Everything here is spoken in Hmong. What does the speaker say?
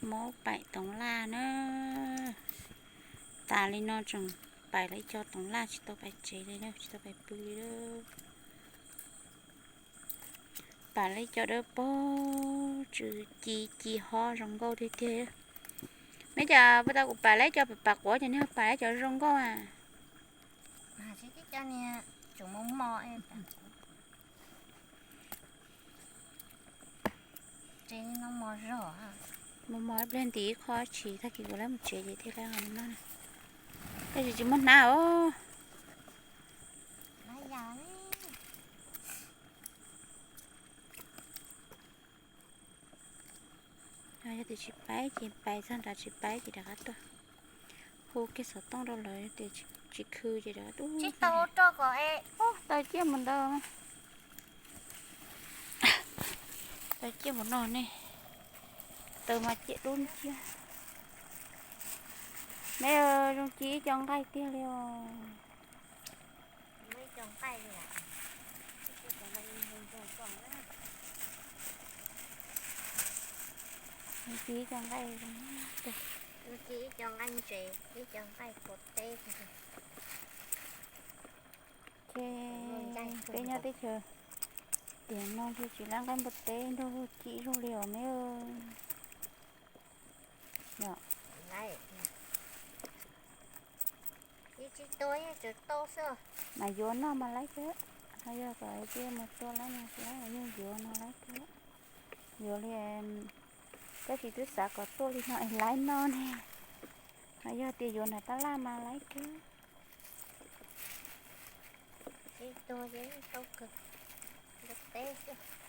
Mob paim toov laj na. Tas li no tseem paim lawv ib co toov laj tsis tau pais tsev li na, tsis tau pais pw li na. Paim lawv ib co dawb paug, tsw ci ci hob zoo nkauj tiag tiag. Neb cov puag ta kuv paim lawv ib co pam quav ces neb ho paim lawv cov zoo nkauj a. Tsis tib co niag tseem mos mos, tsev no mos zog. Mos mos ib pliag ntim ib qho tshis tag kis kuv lawv mus tsev ces thiaj li ho noj na. Tab sis tsis muaj hnab os. Yog tias tsis paib ces pais txog nrad, tsis paib ces rov qab tuaj. Hu kiag xov tooj rau lawv, yog tias tsis khw ces rov qab tuaj. Taw ciaj mus ntawd, taw ciaj mus no ne. Taw mas ciaj dub ciaj. Neb zoo ci ib co nqaij tiag li os. Ci ib co nqaij, ci ib co nqaij ntses, ib co nqaij puas teb. Ces peb nyob teb chaws tiam no ces tsis lab nqaij npua teb nrog luag ci ib zaug li os me. Mas yuav noj mas laib kawg, ho yog kom cia mus tua lab no tsis laib, yeej yuav no laib kawg. Yuav li, tab sis twb xav kom tuaj li no es laib noj ne. Ho yog tias yuav nram tab laj mas laib kawg. Tau kawg, npua teb xwb.